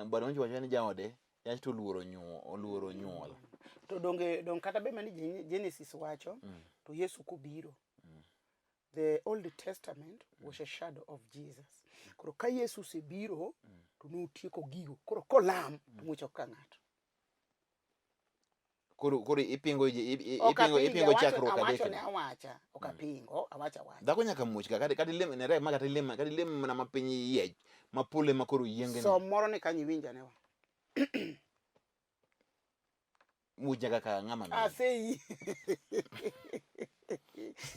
Bwana monjo wacho ni jaode yach to oluoro nyuol, oluoro nyuol. To donge dong kata be mani Genesis wacho to Yesu kobiro. The Old Testament was a shadow of Jesus. Koro ka Yesu osebiro to notieko gigo. Koro kolam to muoch ok ka ng'ato. Koro koro ipingo ipingo ipingo chakruok adek. Awacho ne awacha, ok apingo, awacho awacha. Dhako nyaka muoch ka kata ilem ne rek ma kata ilem kata ilem mana ma piny yiech ma polo ema koro yiengni. Som moro ni kanyo iwinj ane wa. Muoch nyaka ka ng'ama miyo. Aseyi.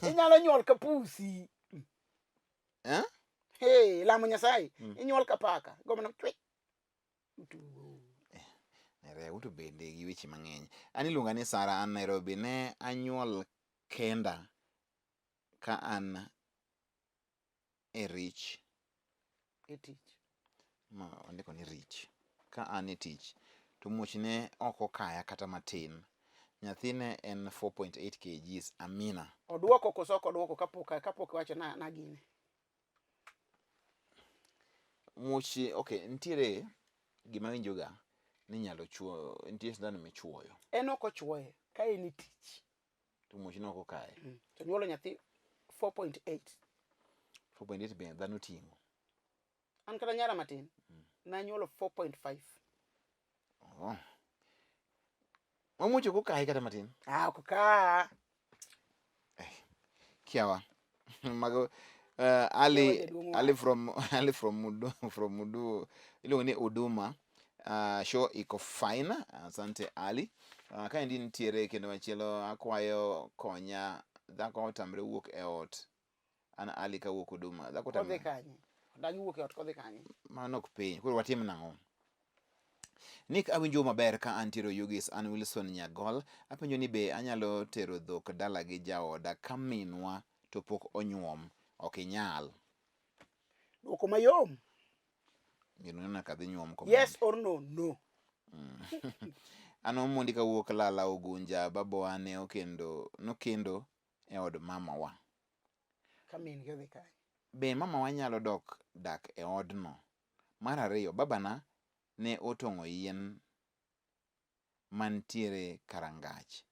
Inyalo nyuol ka pusi. Eh? Hey, lamo Nyasaye. Inyuol ka paka. Go mana chwek. Eh, uto bende gi weche mang'eny. An iluonga ni Sara, an Nairobi. Ne anyuol kenda ka an e rich. E tich. Ma ondiko ni rich. Ka an e tich. To muoch ne ok okaya kata matin. Nyathi ne en 4.8 kgs. Amina. Oduoko koso ok oduoko kapok kapok iwacho na, na gine. Muoch, okay, nitiere gima awinjoga ni inyalo chuo, nitie sindan michuoyo. En ok ochuoye ka en e tich. To muoch ne ok okaye. To nyuolo nyathi 4.8. 4.8 be dhano ting'o. An kata nyara matin nanyuolo 4.5. Oh. Ma muoch ok okaye kata matin. Ah, ok okaa. Kiawa. Mago Ali jaduong' Ali from Ali from Mudu from Mudu iluongo ni Uduma. Show iko fine. Asante Ali. Kaendi nitiere kendo machielo akwayo konya dhako otamre wuok e ot. An Ali kawuok Uduma. Dhako Kodhi otamre. kanye? Odagi wuok e ot kodhi kanye? Mano ok piny. Koro watim nang'o? Nick awinjo maber ka antiere Oyugis, an Wilson Nyagol. Apenjo ni be anyalo tero dhok dala gi jaoda ka minwa to pok onyuom? Ok inyal. Dwoko mayom. Gino nyaka dhi nyuom komondi. Yes or no? No. An Omondi kawuok Lala Ugunja, babawa ne okendo nokendo e od mamawa. Ka min gi odhi kanye? Be mamawa nyalo dok dak e odno? Mar ariyo, babana ne otong'o yien mantiere karangach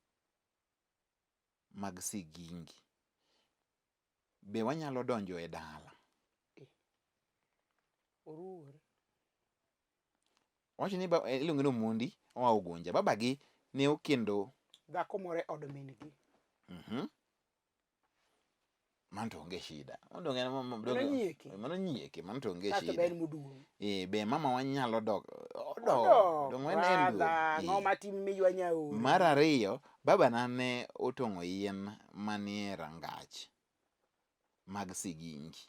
mag sigingi. Be wanyalo donjo e dala? Eh. Oruwore. Owacho ni eh, iluonge ni Omondi oa Ugunja. Babagi ne okendo dhako moro e od min-gi. Mano to onge shida. Mano to onge mano nyieke. Mano nyieke, mano to onge shida. Kasto be en moduong'. Eh, be mama wa nyalo dok. Odok. Dong en en luo. Ang'o matim miywa nyaoro. Mar ariyo, babana ne otong'o yien manie rangach mag sigingi.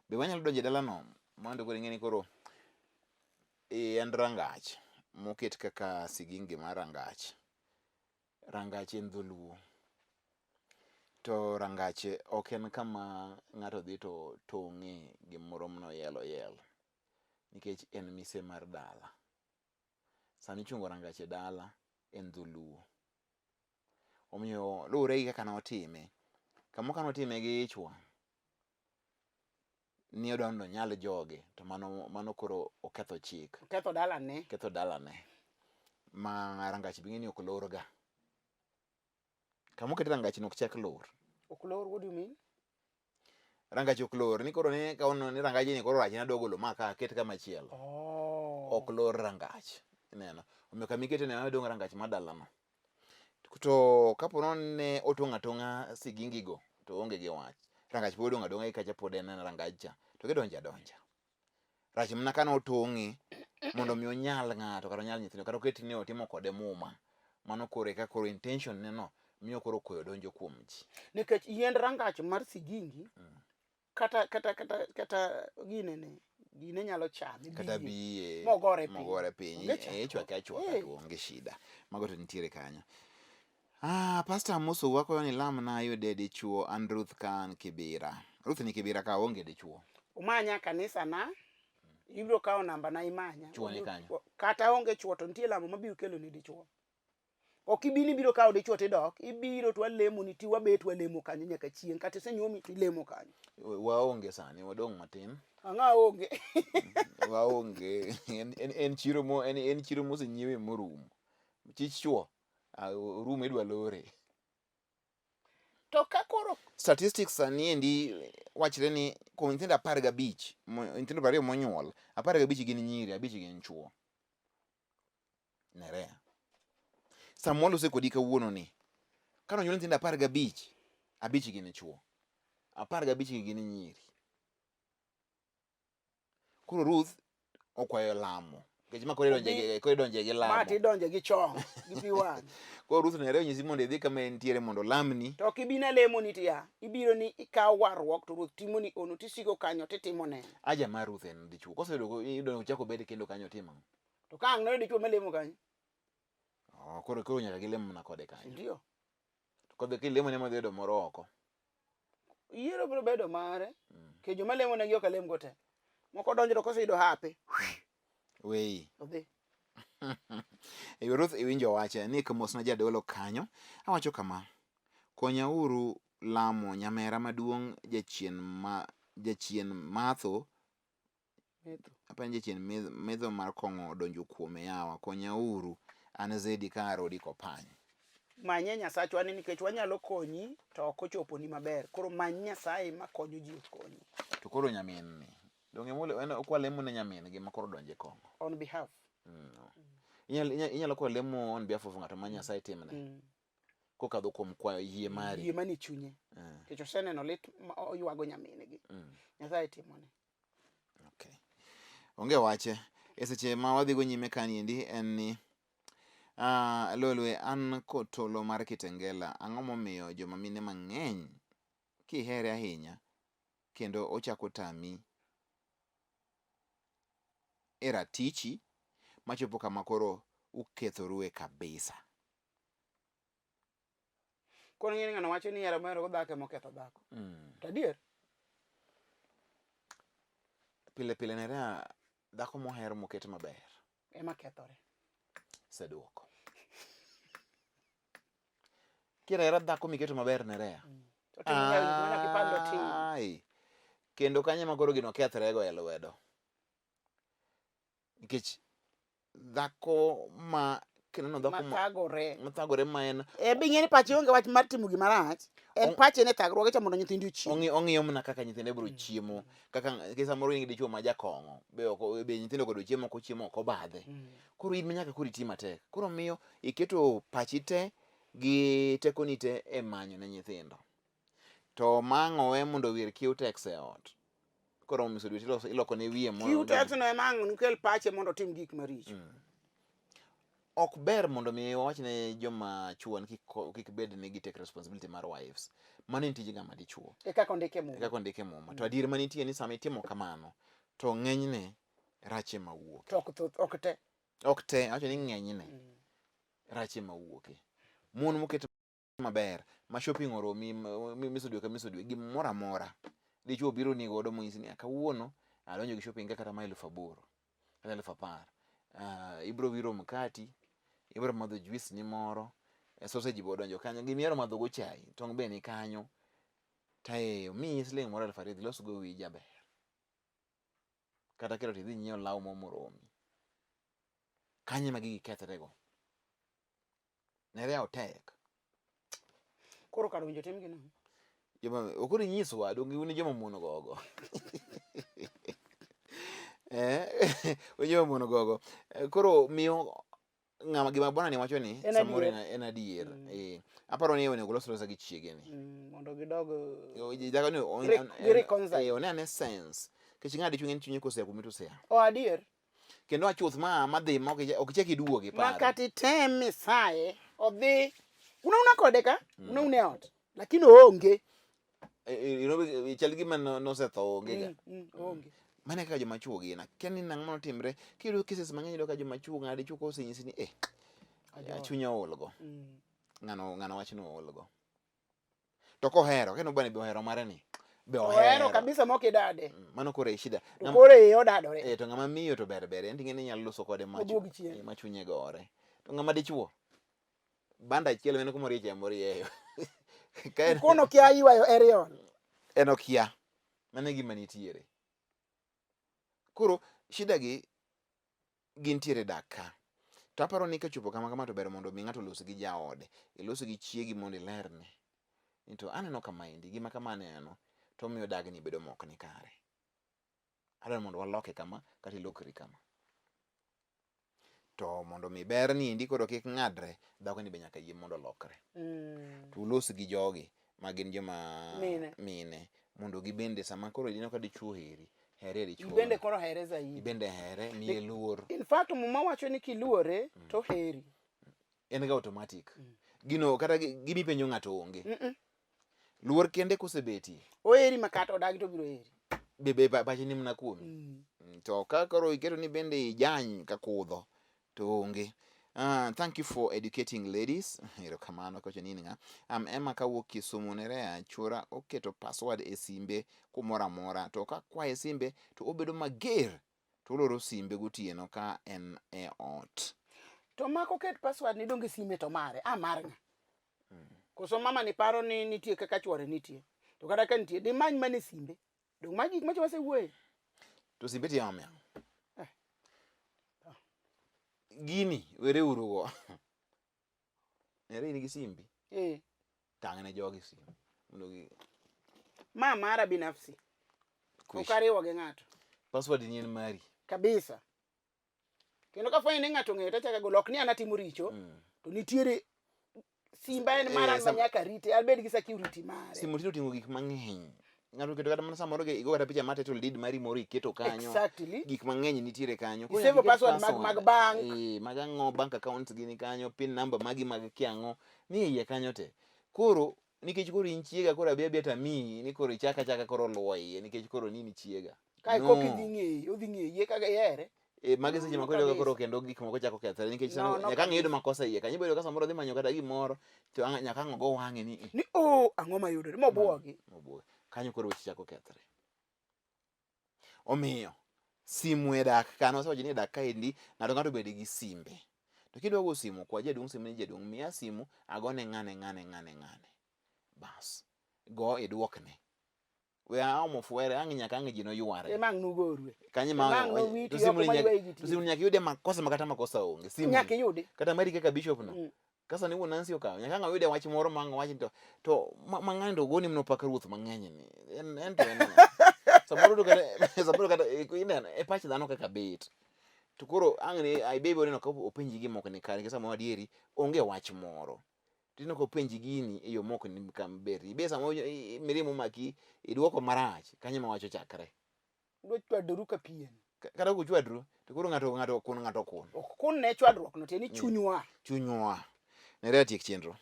Be wanyalo donjo e dalano mondo koro ing'e ni koro en rangach moket kaka sigingi mar rangach. Rangach en dholuo. To rangach ok en kama ng'ato dhi to tong'e gimoro manoyel oyel. Nikech en mise mar dala. Sama ichungo rangach e dala en dholuo. Omiyo luwore gi kaka notime. Kamoro ka notime gi ich wang' ni odwa mondo onyal joge to mano, mano koro oketho chik. Oketho dalane. Oketho dalane. Ma rangach be ing'e ni ok lor ga. Kama oket rangach no ok chak lor. Ok lor, what do you mean? Rangach ok lor, ni koro ni kawono ni rangaj ni koro rach nadwa golo ma ka aket kama chielo. Oh. Ok lor rangach. Ineno. Omiyo kama ikete no ema dong' rangach ma dalano. To kapo ne otong' atong'a sigingi go to onge gi wach. Rangach pod odong' adong'a kacha pod en rangach cha. To gidonjo adonja. Rach mana ka notong'e mondo mi onyal ng'ato kata onyal nyithindo kata oket ni otimo kode muma. Mano koro eka koro intention ne no miyo koro koyo donjo kuom ji. Nikech yiend rangach mar sigingi kata kata kata kata ginene gine nyalo chame kata biye mogore piny mogore piny Onge chandruok. ichwake achwaka Eh. to onge shida mago to nitiere kanyo ah pastor amoso wakwayo ni lamna ayude dichuo an Ruth ka an Kibira Ruth ni Kibira ka onge dichuo umanya kanisa na ibiro kawo namba na imanya Chuo ni kanyo. kata onge chuo to nitie lamo mabiro kelo ni dichuo Ok ibi ni ibiro kawo dichuo tidok, ibiro to walemoni ti wabet walemo kanyo nyaka chieng' kata isenyuomi to ilemo kanyo. Waonge sani, wadong' matin. Ang'a onge. Waonge. En, en, en chiro mo en, en chiro mosenyiewe morumo. Chich chuo, orumo idwa lore. To ka koro statistics sani endi wachre ni kuom nyithindo 15, nyithindo 20 monyuol, 15 gin nyiri, abich gin chuo. Nerea. Sama walose kodi kawuono ni, kane onyuol nyithindo 15, abich gin chuo, 15 gi gin nyiri. Koro Ruth okwayo lamo. Nikech ma koro idonje gi koro idonje gi lamo. Ma tidonje gi chong, gi pi wang'. Koro Ruth Nerea onyisi mondo idhi kama entiere mondo olamni. To ok ibi nalemo ni tiya, ibiro ni ikawo warruok to Ruoth timoni ono tisiko kanyo titimo neno. Aja mar Ruth en dichuo. Koseyudo yudo ochako obed kendo kanyo otimo ang'o? To ka ang' noyud dichuo malemo kanyo. Oh, koro koro nyaka gilem mana kode kanyo. Ndio. To kodhi kilemo ne modhi yudo moro oko. Yiero biro bedo mare. Ke joma lemo negi ok alem go te. Moko donjo to koseyudo hape. Weyi. Odhi. Eyo Ruth iwinjo wache ni mosna jadolo kanyo. Awacho kama. Konyauru lamo nyamera maduong' jachien ma jachien matho Apenjo jachien metho mar kong'o odonjo kuome yawa konya uru an Zedi ka arodi kopany. Manye Nyasachwa ni nikech wanyalo konyi to ok ochoponi maber. Koro many Nyasaye ma konyo ji okonyi. To koro nyamin ni donge mole en okwa lemo ne nyamin gi ma koro odonjo e kong'o. On behalf. Inyalo inyalo kwa lemo on behalf of ng'ato ma Nyasaye timne. Kokadho kuom kwayo yie mari. Yie manie chunye. Nikech oseneno lit ma oywago nyamin gi. Nyasaye timone. Okay. Onge wache. E seche ma wadhigo nyime kaniendi en ni Lolwe an kotolo mar Kitengela ang'o momiyo joma mine mang'eny kihere ahinya kendo ochako tami e ratichi machopo kama koro ukethorue kabisa. Koro ing'e ni ng'ano wacho ni hera mohero go dhako ema oketho dhako. To adier? Pile pile Nerea dhako moher moket maber ema kethore. Seduoko. Kihero ahera dhako miketo maber Nerea. To timo nyalo gik mana kipando tim. Ai. Kendo kanyo ema koro gino kethrego e lwedo. Nikech dhako ma kineno dhako ma Mathagore. mathagore ma en E be ing'e ni pache onge wach mar timo gima rach. En pache ne thagruoge cha mondo nyithinde ochiem. Ong'iyo mana kaka nyithinde biro chiemo kaka nikech samoro in gi dichuo ma jakong'o be ok be nyithindo kod chiemo ok ochiemo ok obadhe. Koro in ma nyaka koro iti matek. Koro miyo iketo pachi te gi tekoni te e manyo ne nyithindo. To ma ang' owe mondo owir Cutex e ot. Koro miso dwe tiloso iloko ne wiye mo. Cutex no ema ang' nokel pache mondo otim gik maricho. Ok ber mondo mi wawach ne joma chuo ni kik bed ni gi take responsibility mar wives. Mano en tij ng'ama dichuo. E kaka ondike e Muma. E kaka ondike e Muma. To adier manitie ni sama itimo kamano to ng'enyne rach ema wuok. To ok thoth, ok te. Ok te, awacho ni ng'enyne rach ema wuoke. Mon moket maber ma shopping oromi miso dwe ka miso dwe gimoro amora dichuo biro ni godo monyisi ni kawuono adonjo gi shopping ka kata ma 8000 kata 10000 ibro wiro mkati ibro madho juice ni moro sausage bo odonjo kanyo gimihero madho go chai tong' be ni kanyo tae omiyi siling moro 2000 ilos go wiyi jaber kata kero tidhi nyiew law mo moromi kanyo ema gigi kethre go Nerea otek. Koro kar winjo tim gi nang'o? Joma okoro inyiswa donge un joma mon gogo. Eh, un joma mon gogo. Koro miyo ng'ama gima bwana ni wacho ni samoro en adier. Eh, aparo ni onego los losa gi chiege ni. Mondo gidog Dhako ni gi reconcile. One ane sense. Nikech ng'adi chunye chunye kosea kuma osea. Oh adier. Kendo achuth ma madhi ma ok ichak iduogi paro. Ma kata item misaye odhi una kode ka una e ot lakini oonge. Chal gima nosetho onge ga. Oonge. Mano e kaka joma chuo gin. Akia ni nang'o manotimre. Kiyudo cases mang'eny iyudo ka joma chuo ng'ado dichuo kosenyisi ni eh chunya ool go. Ng'ano ng'ano wach ni ool go. To kohero, kendo bwana be ohero mare ni. Be ohero ohero kabisa mok idade. Mano koro e shida. To koro iye odadore. Eh, to ng'ama miyo to ber ber, en ting'e ni inyalo loso kode ma Oduog chien. Ma chunye gore. To ng'ama dichuo, banda achiel en kuma orieche ema orieyo. Ka en, Kono okia ywayo aerial. En okia. Mano e gima nitiere. Koro shida gi gintiere dak ka. To aparo ni kochopo kama kama to ber mondo mi ng'ato olos gi jaode, ilos gi chiegi mondo ilerne. Ni to aneno kamaendi, gima kama aneno to omiyo dagni bedo mok ni kare. Adwaro mondo waloke kama kata ilokri kama. To mondo mi ber ni endi koro kik ng'adre, dhako ni be nyaka yie mondo olokre. To ulos gi jogi ma gin joma Mine. mine mondo gibende sama koro ineno ka dichuo heri, here dichuo. Ibende koro here zaidi. Ibende here, miye luor. In fact Muma wacho ni kiluore to heri. En ga automatic. Gino kata gimipenjo ng'ato onge. Luor kende kosebetie. Oheri ma kata odagi to obiro heri. Be pache ni mana kuomi. To ka koro iketo ni bende ijany ka kudho to onge. Thank you for educating ladies. Erokamano kocho ni ng'a. Am Emma kawuok Kisumu Nerea chuora oketo password e simbe kumoro amora to ka kwaye simbe to obedo mager to oloro simbe gotieno ka en e ot. To mako ket password ni donge sime to mare. A mar ng'a? Koso mama ni paro ni nitie kaka chuore nitie. To kata ka nitie dimany mana e simbe. Dong magi gik macho wasewuoye. To simbe tiyo ang'o? Gini were uru go. Nere in gi simbi. Tang' ne jogi simu. Mondo gi Ma mara binafsi. Ok ariwo gi ng'ato. Password ni en mari. Kabisa. Kendo kafwenyo ni ng'ato ong'eyo tachako golo ok ni an atimo richo. To nitiere simba en mara ma nyaka rite abed gi security mare. Simu tinde oting'o gik mang'eny. Ng'ato oketo kata mana samoro igo kata picha mar title deed mari moro iketo kanyo. Exactly. Gik mang'eny nitiere kanyo. Koro Isave password mag bank. Mag ang'o, bank accounts gini kanyo, pin number magi mag kia ang'o, ni e iye kanyo te. Koro nikech koro in chiega koro abi abiya tamiyi ni koro ichak achaka koro luwo iye nikech koro ni in chiega. Kae koka idhi ng'eyi, odhi ng'eyi e kaka ihere. Magi seche ma koro koro kendo gik moko chako kethore nikech nyaka ang' iyud makosa iye kanyo. Iboyudo ka samoro odhi manyo kata gimoro to nyaka ang' ogo wang'e ni Ni oh, ang'o mayudore mobuogi. Mobuogi. Kanyo koro weche chako kethore. Omiyo simu e dak ka nosewacho ni e dak kaendi ng'ato ng'ato obed gi simbe. To kidwa go simu kwa jaduong' simu ni jaduong' miya simu agone ng'ane ng'ane ng'ane ng'ane. Bas. Go idwokne. We aomo fwere ang' nyaka ang' ji noyware. Ema ang' nugorwe. Kanyo ma Ema ang' nowiti to simu oko ni nyaka maywayi gi to simu ni nyaka yude makosa ma kata makosa onge. Simu Nyaka iyudi. kata mari kaka bishop no. Kasa ni wuon Nancy okawo nyaka ang' oyude wach moro ma ang' owach ni to to ma ma ng'ani to ogoni mana pak ruoth mang'eny ni. En en to en ng'a? Samoro to kata samoro kata ineno e pach dhano kaka bet. To koro ang' ni ai baby oneno ka openji gima ok ni kare nikech samoro adieri onge wach moro. Tineno ka openji gini e yo mok ni maber. Ibe samoro mirima omaki iduoko marach kanyo ema wach ochakre. Udwa chwadoru ka pien. Kata ok uchwadru to koro ng'ato ng'ato okun ng'ato okun. Ok kun ne chwadruok no tiende ni chunywa. Chunywa. Nerea tiek chenro.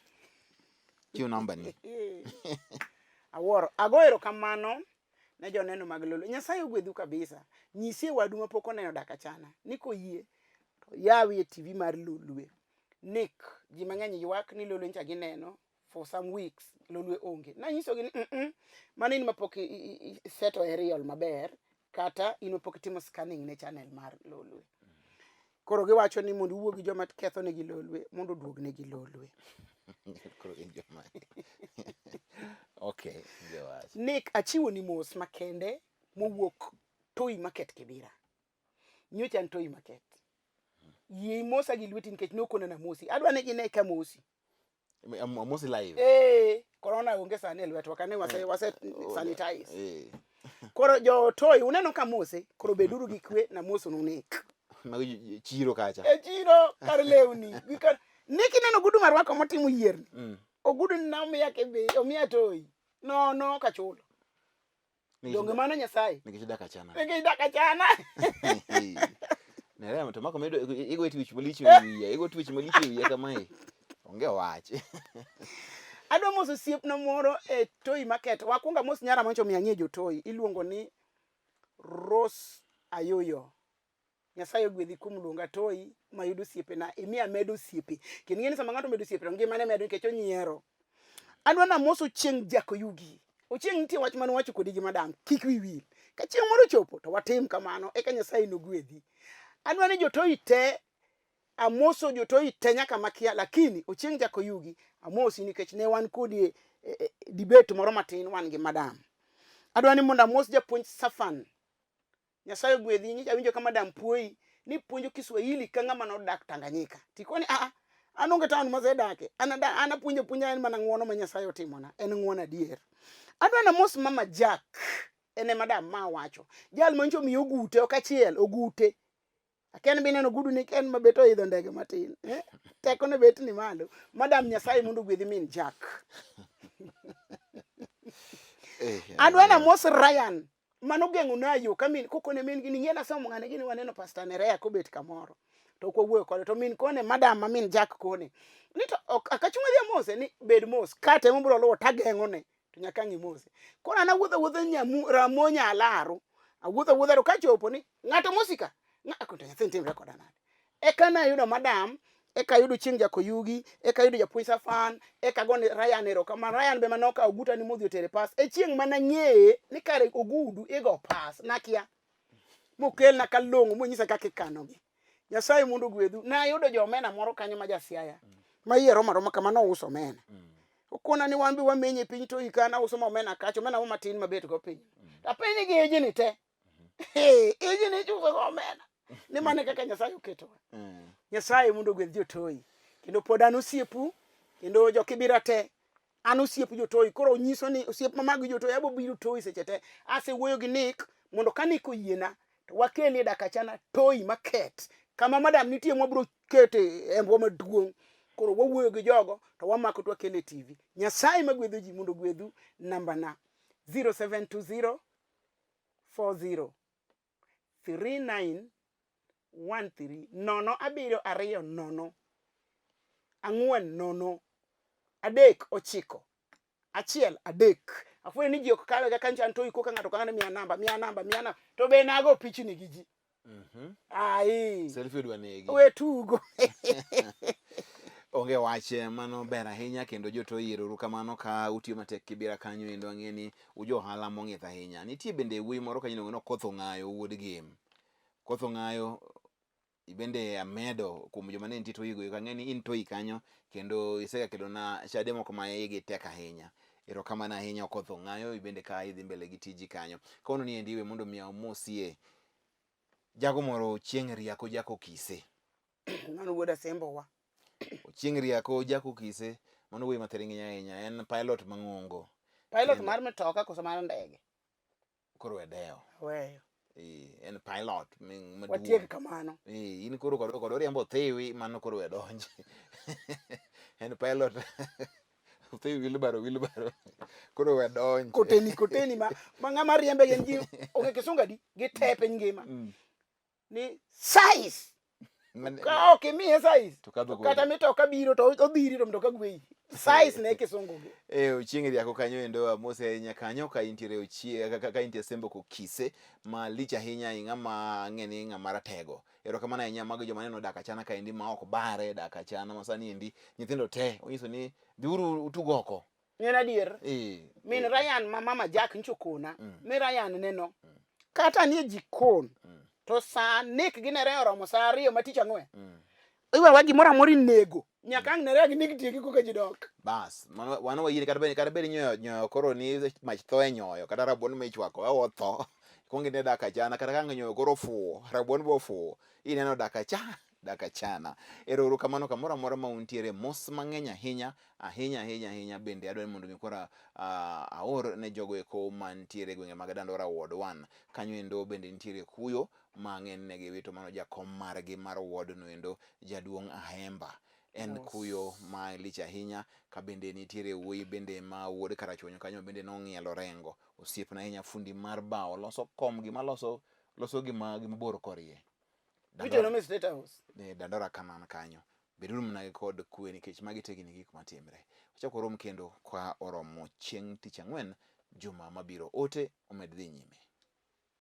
Chiw namba ni. Awuoro. Ago erokamano ne joneno mag Lolwe. Nyasaye ogwedhu kabisa. Nyisie wadu mapok oneno dak achana ni koyie to yawie TV mar Lolwe. Nick, ji mang'eny ywak ni Lolwe ncha gineno for some weeks Lolwe onge. Nanyisogi ni mm -mm, mano in mapok iseto aerial maber kata in mapok itimo scanning ne channel mar Lolwe. Koro giwacho ni mondo iwuo gi joma ketho negi Lolwe mondo oduog negi Lolwe. Koro gin joma. Okay, jowach. Nick, achiwo ni mos makende mowuok Toi Market Kibira. Nyocha an Toi Market. Yie imosa gi lweti nikech nokona namosi. Adwa ni gine ka mosi. Amosi live. Eh, corona onge sani e lwetwa kane wase, wase sanitize. Koro jo Toi uneno ka mose, koro beduru gi kwe na moso nu Nick. Mago chiro kacha. E chiro kar lewni. Gi kar Nick ineno ogudu marwako motimo yierni. Ogudu ni nomiya kebe, omiya Toi. No no kachulo. Donge mano Nyasaye? Nikech dak achana. Nikech dak achana. Nerea to mako medo igo twich malich e wiya, igo twich malich e wiya kamae. Onge wach. Adwa moso osiepna moro e Toi Market. Wakwongo amos nyara mancho omiyo ang'e jo Toi. Iluongo ni Rose Ayoyo. Nyasaye ogwedhi kuom luonga Toi mayudo osiepena, imiya amedo osiepe. Kendo ing'e ni sama ng'ato omedo osiepe to ngimane medo nikech onyiero. Adwa namos Ochieng' Jakoyugi. Ochieng' nitie wach mane wacho kodi gi madam, kik wi wil. Ka chieng' moro ochopo to watim kamano eka Nyasaye nogwedhi. Adwa ni jotoi te amoso jotoi te nyaka makia, lakini Ochieng' Jakoyugi amosi nikech ne wan kodi e, e, e debate moro matin wan gi madam. Adwa ni mondo amos japuonj Safan. Nyasaye ogwedhi, nyicha awinjo ka madam puoyi ni puonjo Kiswahili ka ng'ama nodak Tanganyika. Tikoni a an onge town masedake. An an apuonjo puonja en mana ng'uono ma Nyasaye otimona. En ng'uono adier. Adwa namos mama Jack. En e madam ma awacho. Jal mancho miyo ogute ok achiel, ogute. Akia ni bineno ogudu ni en mabet oidho ndege matin. Eh? Teko ne bet ni malo. Madam Nyasaye mondo ogwedhi min Jack. Adwa namos Ryan. Mano geng'o na yo ka min kokone min gi ni ng'e nasomo ng'ane gini waneno Pastor Nerea kobet kamoro to ok wawuoyo kode to min kone madam ma min Jack kone ni to ok akachung' adhi amose ni bed mos kate mobiro luwo tageng'o ne to nyaka ang' imose koro an awuotho awuotha nyamu ramo nyalaro awuotho awuotha to kachopo ni ng'ato mosika ng'a to nyathini timre koda nade eka nayudo madam eka ayudo Chieng' Jakoyugi eka ayudo japuonj Safan eka agone Ryan erokamano Ryan be mane okawo oguta ni modhi otere pas e chieng' mana ng'eye ni kare ogudu igo pas nakia mokelna kalong'o monyisa kaka ikanogi Nyasaye mondo ogwedhu nayudo jo omena moro kanyo ma jasiaya ma iye roma roma kama nouso omena okona ni wan be wamenye piny to ika nauso ma omena kacha omena mo matin mabet go piny apenje gi ijni te ijni ichuso go omena ni mano e kaka Nyasaye oketowa. Nyasaye mondo ogwedh jotoi kendo pod an osiepu kendo jokibira te an osiep jotoi koro nyiso ni osiep ma mag jotoi abo biro toi seche te asewuoyo gi Nick mondo ka Nick oyiena to wakelie dakachana toi maket kama madam nitie mwabiro kete embwa maduong' koro wawuoyo gi jogo to wamako to wakele e TV Nyasaye magwedho ji mondo ogwedhu nambana 0720 40 39 13 0 7 2 0 4 0 3 9 1 3 afwenyo ni ji ok kawe kaka ncha an to iko ka ng'ato ka ng'ato miya namba miya namba miya namba to be nago pichni gi ji ai Selfie odwa negi. we tugo Onge wach mano ber ahinya kendo jotoi ero kamano ka utiyo matek kibira kanyo endo ang'e ni ujo ohala mong'ith ahinya. Nitie bende wuoyi moro kanyo iluongo ni Okoth Ong'ayo wuod Gem. Okoth Ong'ayo bende amedo kuom joma ne nitie Toi go ang'e ni in Toi kanyo kendo isegakelona chade moko ma igi tek ahinya. Erokamano ahinya Okoth Ong'ayo, ibende ka idhi mbele gi tiji kanyo. Kawuono ni endi we mondo mi amosie jago moro Ochieng' Riako Jako Kise. Mano wuod Asembowa. Ochieng' Riako Jako Kise, mano wuoyi mathiring'inyi ahinya, en pilot mang'ongo. Pilot mar mtoka koso mar ndege? Koro we dewo. Aweyo. Eh, en pilot maduong'. Watiek kamano. Eh, in koro kod kod oriembo thiwi mano koro we donj. En pilot. Thiwi wilbaro wilbaro. Koro we donj. Koteni koteni ma ma ng'ama riembe gin ji onge kisunga di gi te piny ngima. Ni size. Ka ok imiye size. To kadho Kata mitoka biro to odhiri to mtoka gweyi. Size ne kisungu gi. Eh, Ochieng' Riako kanyo endo amose ahinya kanyo ka intiere Ochieng' ka intie Sembo Kokise ma lich ahinya ing'ama ang'e ni ng'ama ratego. Erokamano ahinya mago joma neno dak achana kaendi ma ok bare dak achana ma sani endi nyithindo te onyiso ni dhiuru utug oko. En adier. Eh. Min Ryan ma mama Jack nchokona. Mi Ryan neno. Kata nie jikon. To saa nek gi nere oromo saa ariyo ma tich ang'wen. Iwewa gimoro amora inego. Nyaka ang' nere gi nek tieki koka ji dok. Bas, mano wano wayie kata bed kata bed nyoyo nyoyo koro ni mach tho e nyoyo kata rabuon ma ichwako e otho. Kuong ine dak achana kata ka nyoyo koro ofuwo, rabuon be ofuwo. Ineno dak acha, dak achana. Ero uru kamano kamoro amora ma untiere mos mang'eny ahinya ahinya ahinya ahinya bende adwaro ni mondo mi koro aor ne jogo eko mantiere e gwenge mag Dandora Ward 1. Kanyo endo bende nitiere kuyo ma ng'eny ne giwito mano jakom margi mar ward no endo jaduong' Ahemba. En kuyo ma lich ahinya ka bende nitiere wuoyi bende ma wuod Karachuonyo kanyo bende nong'ielo orengo. Osiepna ahinya fundi mar bao loso kom gima loso loso gima gima bor korie. Dandora, State House. Dandora Kanan kanyo. Beduru mana kod kwe nikech magi te gin gik matimre. Wachak warom kendo ka oromo chieng' tich ang'wen juma mabiro. Ote omed dhi nyime.